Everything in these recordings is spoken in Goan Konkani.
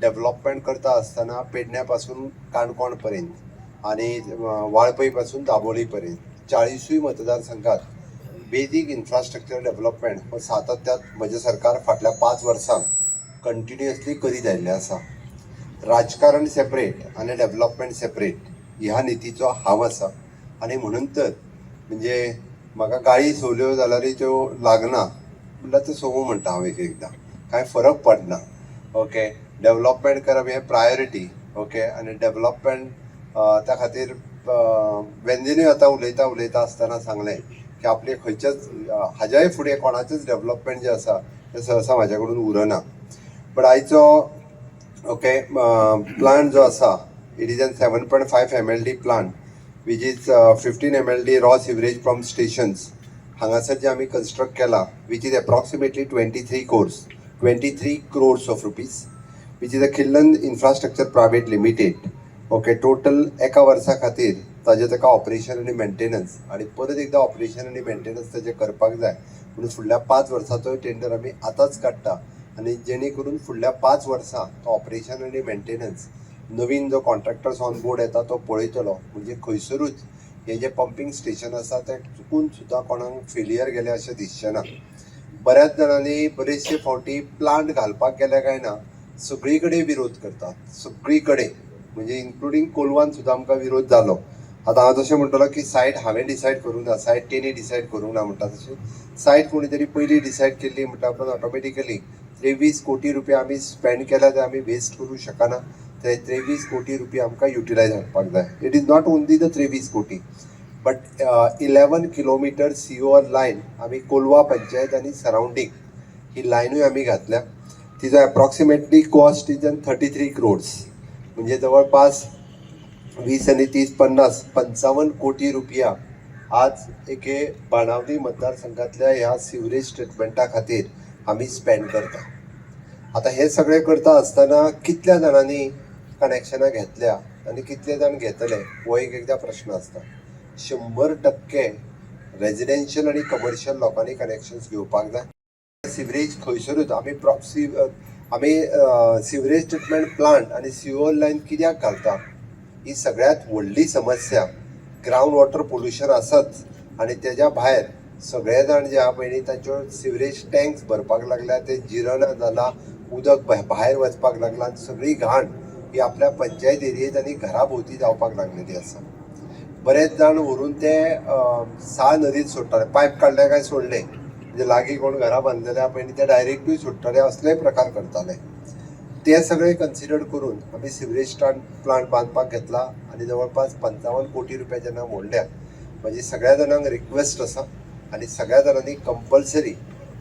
डेव्हलपमेंट करता आसतना पेडण्या पासून काणकोण पर्यंत आनी वाळपय पासून दाबोळी पर्यंत 40ूय मतदारसंघात बेजीक इन्फ्रास्ट्रक्चर डेव्हलपमेंट हो सातत्यात म्हजें सरकार फाटल्या 5 वर्सांक कंटिन्युअसली करीत आयिल्लें आसा. राजकारण सेपरेट आनी डेव्हलपमेंट सेपरेट ह्या नितीचो हांव आसा आनी म्हणून तर म्हणजे म्हाका गाळी सोवल्यो जाल्यारय त्यो लागना म्हणल्यार त्यो सोवूं म्हणटा हांव. एक एकदां कांय फरक पडना. ओके, डेव्हलपमेंट करप हें प्रायोरिटी. ओके, आनी डेव्हलपमेंट त्या खातीर वेंदीनूय आतां उलयता उलयता आसतना सांगलें की आपले खंयच्याच हाज्याय फुडें कोणाचेच डेव्हलपमेंट जें आसा तें सहसा म्हाज्या कडून उरना. बट आयचो, ओके, प्लांट जो आसा, it is an 7.5 MLD plant, which is 15 MLD raw sewerage pump stations हांगासर जे आमी कन्स्ट्रक्ट केला, which is approximately 23 crores, 23 crores of rupees, which is a Khillan Infrastructure Private Limited. Okay, total एका वर्सा खातीर ताजें ताका ऑपरेशन आनी मेंटेनन्स आनी परत एकदां ऑपरेशन आनी मेंटेनन्स ताजें करपाक जाय म्हणून फुडल्या 5 वर्साचोय टेंडर आमी आतांच काडटा आनी जेणे करून फुडल्या 5 वर्सां तो ऑपरेशन आनी मेंटेनन्स नवीन जो कॉन्ट्रॅक्टर्स ऑन बोर्ड येता तो पळयतलो. म्हणजे खंयसरूच हें जें पंपींग स्टेशन आसा तें चुकून सुद्दां कोणाक फेलियर गेलें अशें दिसचें ना. बऱ्याच जाणांनी बरेचशे फावटी प्लांट घालपाक गेले काय ना, सगळी कडेन विरोध करतात. सगळी कडेन म्हणजे इन्क्लुडींग कोलवान सुद्दां आमकां विरोध जालो. आतां हांव तशें म्हणटलो की सायट हांवें डिसायड करूंक ना, सायट तेणी डिसायड करूंक ना म्हणटा तशें. सायट कोणी तरी पयलीं डिसायड केल्ली म्हणटा उपरांत ऑटोमॅटिकली 23 कोटी रुपया आमी स्पेंड केल्या, ते आमी वेस्ट करूंक शकना. ते 23 कोटी रुपया आमकां युटिलायज हाडपाक जाय. It is not only the 23 कोटी, but 11 kilometer sewer line आमी कोलवा पंचायत आनी सरावंडींग ही लायनूय आमी घातल्या. तिजो approximately cost is an 33 crores. म्हणजे जवळपास 20 आनी 30, 50, 55 कोटी रुपया आज एके बाणावली मतदारसंघातल्या ह्या सिवरेज ट्रिटमेंटा खातीर आमी स्पेंड करता. आतां हें सगळें करता आसतना कितल्या जाणांनी कनेक्शनां घेतल्या आनी कितले जाण घेतले हो एक एकदां प्रश्न आसता. 100% रेजिडेन्शियल आनी कमर्शियल लोकांनी कनेक्शन्स घेवपाक जाय. सिवरेज खंयसरूच आमी आमी सिवरेज ट्रिटमेंट प्लांट आनी सिवर लायन कित्याक घालता? ही सगळ्यात व्हडली समस्या ग्रावंड वॉटर पोल्युशन आसाच आनी तेज्या भायर सगळे जाण जे आहा पळय न्ही, तांच्यो सिवरेज टँक्स भरपाक लागल्या, ते जिरना जाला, उदक भायर वचपाक लागला आनी सगळी घाण ही आपल्या पंचायत एरियेत आनी घरा भोंवती जावपाक लागलेली आसा. बरेच जाण व्हरून ते साळ नदीत सोडटाले. पायप काडले काय सोडले, म्हणजे लागीं कोण घरां बांदलेले आहा पळय न्ही, ते डायरेक्टूय सोडटाले, असलेय प्रकार करताले. ते सगळे कन्सिडर करून आमी सिवरेज प्लांट बांदपाक घेतला आनी जवळपास 55 कोटी रुपया जेन्ना मोडल्या, म्हजी सगळ्या जाणांक रिक्वेस्ट आसा आनी सगळ्या जाणांनी कंपल्सरी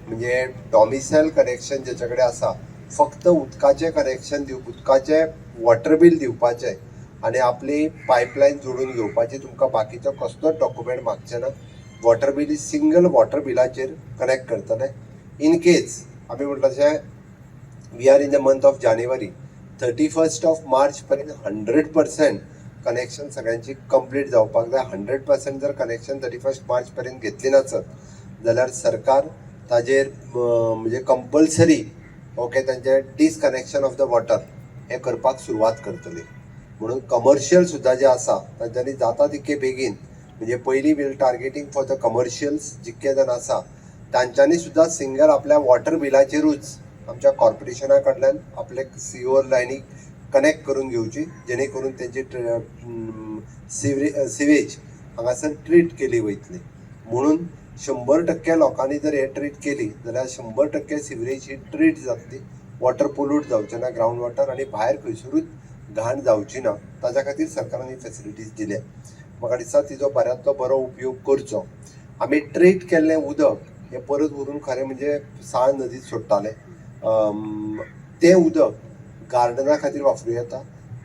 म्हणजे डॉमिसायल कनेक्शन ज्याच्या कडेन आसा, फक्त उदकाचें कनेक्शन दिव, उदकाचें वॉटर बील दिवपाचें आनी आपली पायपलायन जोडून घेवपाची. तुमकां बाकीचो कसलोच डॉक्युमेंट मागचे ना. वॉटर बील सिंगल वॉटर बिलाचेर कनेक्ट करतले. इन केस आमी म्हणटा तशें, we are in the month of January, 31st of March पर्यंत 100% कनेक्शन सगळ्यांची कंप्लीट जावपाक जाय. 100% जर कनेक्शन 31 मार्च पर्यंत घेतली नासत जाल्यार सरकार ताजेर म्हणजे कंपल्सरी, ओके, तांचे डिसकनेक्शन ऑफ the water हें करपाक सुरवात करतली. म्हणून कमर्शियल सुद्दां जे आसा तांच्यांनी जाता तितके बेगीन, म्हणजे पयलीं we'll targeting for the commercials, जितके जाण आसा तांच्यांनी सुद्दां सिंगल आपल्या वॉटर बिलाचेरूच आमच्या कॉर्पोरेशना कडल्यान आपले सिवर लायनीक कनेक्ट करून घेवची, जेणे करून तेंची सिवेज हांगासर ट्रीट केली वयतली. म्हणून 100% लोकांनी जर हे ट्रीट केली जाल्यार 100% सिवरेज ही ट्रीट जातली, वॉटर पोल्यूट जावचें ना, ग्रावंड वॉटर, आनी भायर खंयसरूच घाण जावची ना. ताच्या खातीर सरकारान ही फेसिलिटीज दिल्या. म्हाका दिसता तिजो बऱ्यांतलो बरो उपयोग करचो. आमी ट्रीट केल्लें उदक हें परत व्हरून खरें म्हणजे साळ नदीत सोडटाले. तें उदक गार्डना खातीर वापरूं येता,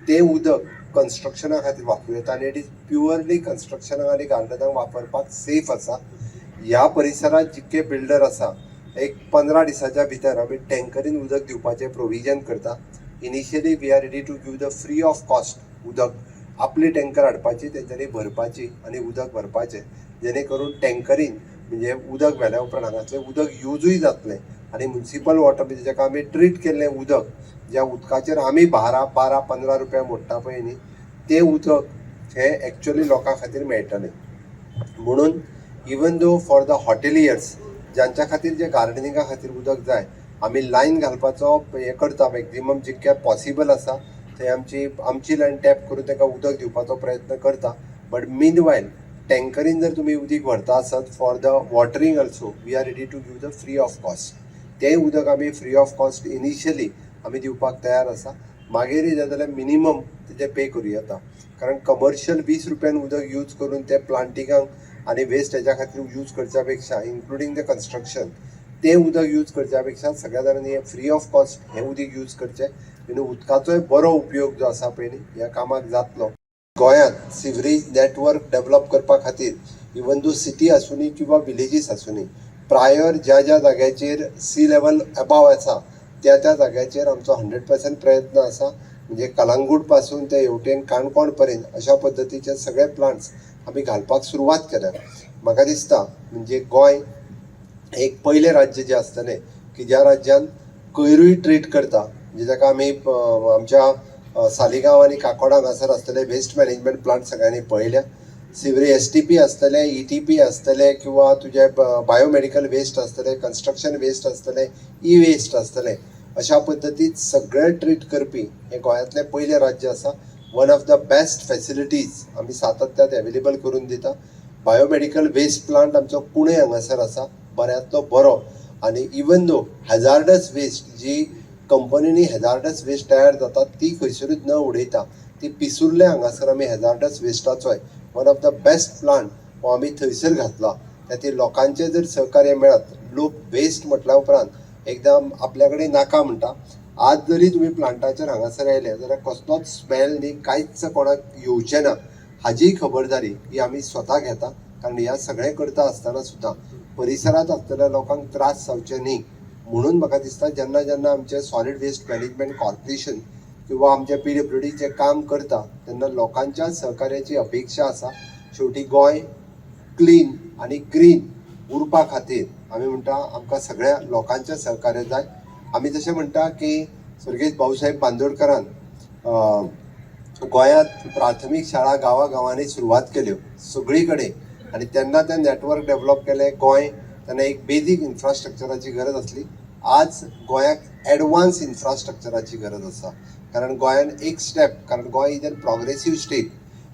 तें उदक कन्स्ट्रक्शना खातीर वापरूं येता आनी it is purely कन्स्ट्रक्शनाक आनी गार्डनाक वापरपाक सेफ आसा. ह्या परिसरांत जितके बिल्डर आसा, एक 15 दिसाच्या भितर आमी टँकरीन उदक दिवपाचें प्रोविजन करता. Initially we are ready to give the free of cost उदक. आपली टँकर हाडपाची, तेंच्यांनी भरपाची आनी उदक भरपाचें, जेणे करून टँकरीन म्हणजे उदक व्हेल्या उपरांत हांगासलें उदक युजूय जातलें. आनी मुन्सिपल वॉटर म्हणजे जाका आमी ट्रीट केल्लें उदक, ज्या उदकाचेर आमी 12, 12, 15 रुपया मोडटा पळय न्ही, तें उदक हें एक्चुअली लोकां खातीर मेळटलें. म्हणून even though for the hoteliers, ज्यांच्या खातीर जे गार्डनिंगा खातीर उदक जाय, आमी लायन घालपाचो हें करता. मॅक्झिमम जितकें पॉसिबल आसा थंय आमची लायन टॅप करून तांकां उदक दिवपाचो प्रयत्न करता. बट मीन वायल टँकरीन जर तुमी उदीक व्हरता आसत for the watering also, we are ready to give the free of cost. तें उदक आमी फ्री ऑफ कॉस्ट इनिशियली आमी दिवपाक तयार आसा. मागीर जाय जाल्यार मिनिमम तेजें पे करूं येता, कारण कमर्शियल 20 रुपयान उदक यूज करून ते प्लांटिंगाक आनी वेस्ट हेज्या खातीर यूज करच्या पेक्षा, इन्क्लुडींग the construction, तें उदक यूज करच्या पेक्षा सगळ्या जाणांनी हें फ्री ऑफ कॉस्ट हें उदीक यूज करचें. आनी उदकाचोय बरो उपयोग जो आसा पळय न्ही, ह्या कामाक जातलो. गोंयांत सिवरेज नेटवर्क डेवलप करपा खातीर, इवन दो सिटी आसुनी किंवा विलेजीस आसुनी, प्रायर ज्या ज्या जाग्याचेर सी लेवल एबाव आसा त्या त्या जाग्याचेर आमचो 100% प्रयत्न आसा. म्हणजे कलांगूट पासून ते हेवटेन काणकोण पर्यंत अशा पद्दतीचे सगळे प्लांट्स आमी घालपाक सुरवात केल्या. म्हाका दिसता म्हणजे गोंय एक पयलें राज्य जें आसतलें की ज्या राज्यान कयरूय ट्रीट करता, म्हणजे जाका आमी आमच्या सालिगांव आनी काकोडा हांगासर आसतले वेस्ट मॅनेजमेंट प्लांट सगळ्यांनी पळयल्या. सिवरेज एसटीपी आसतले, ईटीपी आसतले किंवा तुजे बायोमेडिकल वेस्ट आसतले, कन्स्ट्रक्शन वेस्ट आसतले, ई वेस्ट आसतले, अशा पद्दतीन सगळें ट्रीट करपी हें गोंयांतलें पयलें राज्य आसा. One of the best facilities आमी सातत्यात एवेलेबल करून दिता. बायोमेडिकल वेस्ट प्लांट आमचो पुणे हांगासर आसा, बऱ्यांतलो बरो. आनी इवन दो हॅजार्डस वेस्ट, जी कंपनींनी हॅजार्डस वेस्ट तयार जाता ती खंयसरूच न उडयता ती पिसुर्ले हांगासर आमी hazards वेस्टाचोय one of the best plant हो आमी थंयसर घातला. त्या खातीर लोकांचें जर सहकार्य मेळत, लोक वेस्ट म्हटल्या उपरांत एकदम आपल्या कडेन नाका म्हणटा. आज जरी तुमी प्लांटाचेर हांगासर आयले जाल्यार कसलोच स्मेल न्ही, कांयच कोणाक येवचें ना हाजीय खबरदारी ही आमी स्वता घेता. कारण ह्या सगळें करता आसतना सुद्दां परिसरांत आसतल्या लोकांक त्रास जावचे न्ही म्हणून म्हाका दिसता, जेन्ना जेन्ना आमचें सॉलीड वेस्ट मॅनेजमेंट कॉर्पोरेशन किंवा आमचे पीडब्ल्यूडी जे काम करता तेन्ना लोकांच्या सहकार्याची अपेक्षा आसा. शेवटी गोंय क्लीन आनी ग्रीन उरपा खातीर आमी म्हणटा, आमकां सगळ्या लोकांचें सहकार्य जाय. आमी जशें म्हणटा की स्वर्गेस्त भाऊसाहेब बांदोडकरान गोंयांत प्राथमीक शाळा गांवागांवांनी सुरवात केल्यो सगळी कडेन आनी तेन्ना तें नेटवर्क डेवलप केलें गोंय, तेन्ना एक बेजीक इन्फ्रास्ट्रक्चराची गरज आसली. आज गोंयाक एडवान्स इन्फ्रास्ट्रक्चराची गरज आसा, कारण गोंयान एक स्टेप, कारण Goa is an progressive state.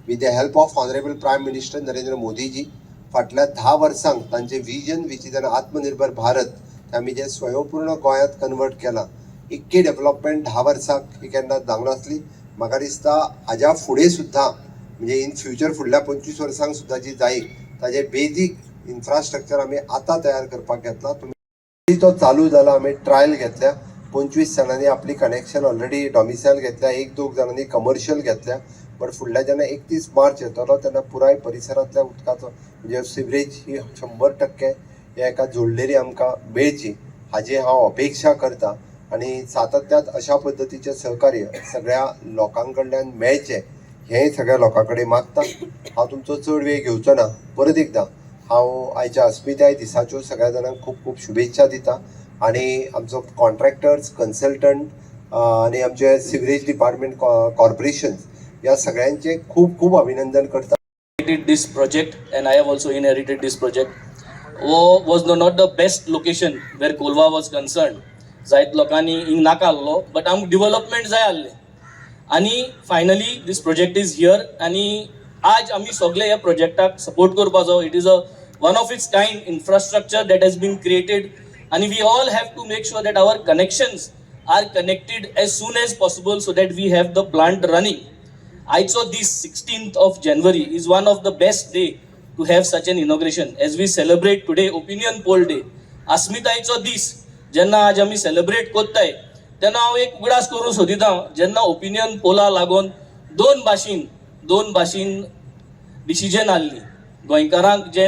With the help of Honourable Prime Minister Narendra Modiji, फाटल्या 10 वर्सांक तांचें विजन, which is an आत्मनिर्भर भारत, ते आमी जें स्वयंपूर्ण गोंयांत कन्वर्ट केलां, इतकी डेवलपमेंट 10 वर्सांक ही केन्ना जावंक नासली. म्हाका दिसता हाज्या फुडें सुद्दां, म्हणजे इन फ्युचर फुडल्या 25 वर्सांक सुद्दां जी जायी ताजें बेजीक इन्फ्रास्ट्रक्चर आमी आतां तयार करपाक घेतला. तुमी तो चालू जाला. आमी ट्रायल घेतल्या, 25 जाणांनी आपली कनेक्शन ऑलरेडी डॉमिसायल घेतल्या, एक दोग जाणांनी कमर्शियल घेतल्या. बट फुडल्या जेन्ना 31 मार्च येतलो तेन्ना पुराय परिसरांतल्या उदकाचो, म्हणजे सिवरेज ही 100% हे एका जोडलेली आमकां मेळची हाजी हांव अपेक्षा करता. आनी सातत्यात अशा पद्दतीचें सहकार्य सगळ्या लोकां कडल्यान मेळचें हें सगळ्या लोकां कडेन मागता. हांव तुमचो चड वेळ घेवचो ना. परत एकदां हांव आयच्या अस्मिताय दिसाच्यो सगळ्या जाणांक खूब खूब शुभेच्छा दिता आनी आमचो कॉन्ट्रॅक्टर्स, कन्सल्टंट आनी आमचे सिवरेज डिपार्टमेंट, कॉर्पोरेशन ह्या सगळ्यांचें खूब खूब अभिनंदन करता. Inherited this project and I have also inherited this project. Was not the best location where Colva was concerned. जायत लोकांनी हिंग नाका आहलो, बट आमकां डिवलपमेंट जाय आहलें आनी finally this project is here. आनी आज आमी सगळे ह्या प्रोजेक्टाक सपोर्ट करपाचो. It is a one of its kind infrastructure that has been created आनी we all have to make sure that our connections are connected as soon as possible so that we have the plant running. आयचो दीस, 16th of January, is one of the best day to have such an inauguration as we celebrate today Opinion Poll Day. अस्मितायचो दीस जेन्ना आज आमी सेलिब्रेट करताय तेन्ना हांव एक उगडास करूंक सोदिता, जेन्ना ओपिनियन पोला लागून दोन भाशेन डिसिजन आहली, गोंयकारांक जे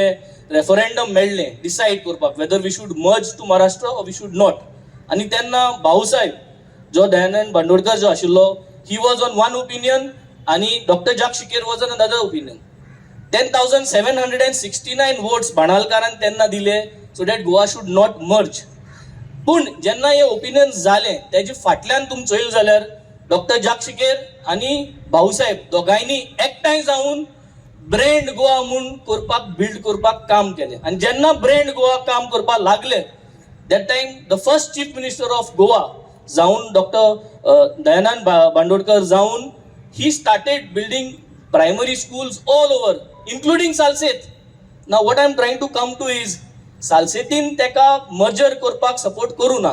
रेफरंडम मेळ्ळें डिसायड करपाक whether we should merge to Maharashtra or we should not. आनी तेन्ना भाऊसाहेब जो दयानंद बांदोडकर जो आशिल्लो, he was on one opinion आनी Doctor Jacques Siqueira was on another opinion. 10,769 votes भाणालकारान तेन्ना दिले so that Goa should not merge. पूण जेन्ना हे ओपिनियन जालें तेजे फाटल्यान तुमी चोयलें जाल्यार डॉक्टर जाक शिकेर आनी भाऊसाहेब दोगांयनी एकठांय जावन ब्रँड गोवा म्हूण करपाक, बिल्ड करपाक काम केलें. आनी जेन्ना ब्रँड गोवा काम करपाक लागले, that time the first Chief Minister of Goa जावन डॉक्टर दयानंद बांदोडकर जावन, he started building primary schools all over, including Salcete. Now what I am trying to come to is, सालसेतीन तेका मर्जर करपाक सपोर्ट करूं ना,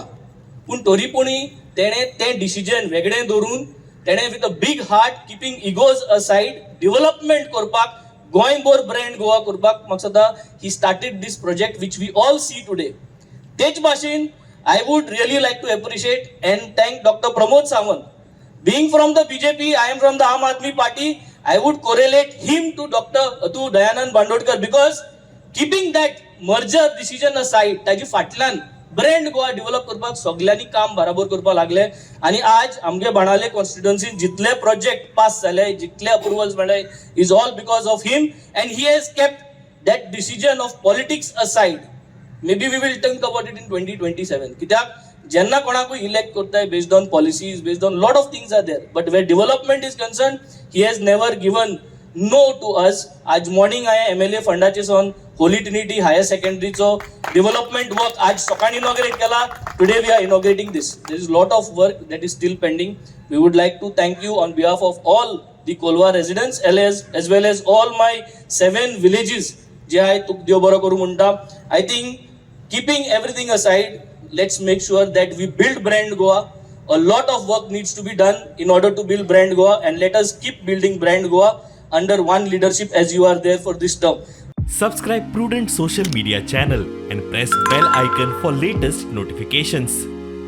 पूण तरी पुणी तेणें तें डिसिजन वेगळें दवरून तेणें with a big heart, keeping egos aside, development करपाक, गोंयभर ब्रँड गोवा करपाक म्हाका दिसता he started this project which we all see today. तेच भाशेन I would really like to appreciate and thank Doctor Pramod Sawant. Being from the BJP, I am from the Aam Aadmi Party, I would correlate him to Doctor to Dayanand Bandodkar, because keeping that merger decision aside, ताजी फाटल्यान ब्रँड गोवा डेव्हलप करपाक सगल्यांनी काम बराबर करपाक लागले. आनी आज आमगे बाणावले कॉन्स्टिट्युएन्सीन जितले प्रोजेक्ट पास जाले, जितले अप्रुवल्स मेळ्ळे, is all because of him, and he has kept that decision of politics aside. Maybe we will think about it in 2027, कित्याक जेन्ना कोणाकूय इलेक्ट करताय, based on policies, based on lot of things are there, but where development is concerned, he has never given no to us. आज मॉर्निंग हांवें एमएलए फंडाचे सावन होली ट्रिनिटी हायर सेकंडरीचो डेव्हलपमेंट वर्क आज सकाळी इनॉग्रेट केला. Today we are inaugurating this. There is lot of work that is still pending. We would like to thank you on behalf of all the Colva residents as well as all my seven villages जे आहे. तुका देव बरो करूं म्हणटा. I think keeping everything aside, let's make sure that we build brand Goa. A lot of work needs to be done in order to build brand Goa, and let us keep building brand Goa under one leadership as you are there for this term. Subscribe Prudent Social Media channel and press bell icon for latest notifications.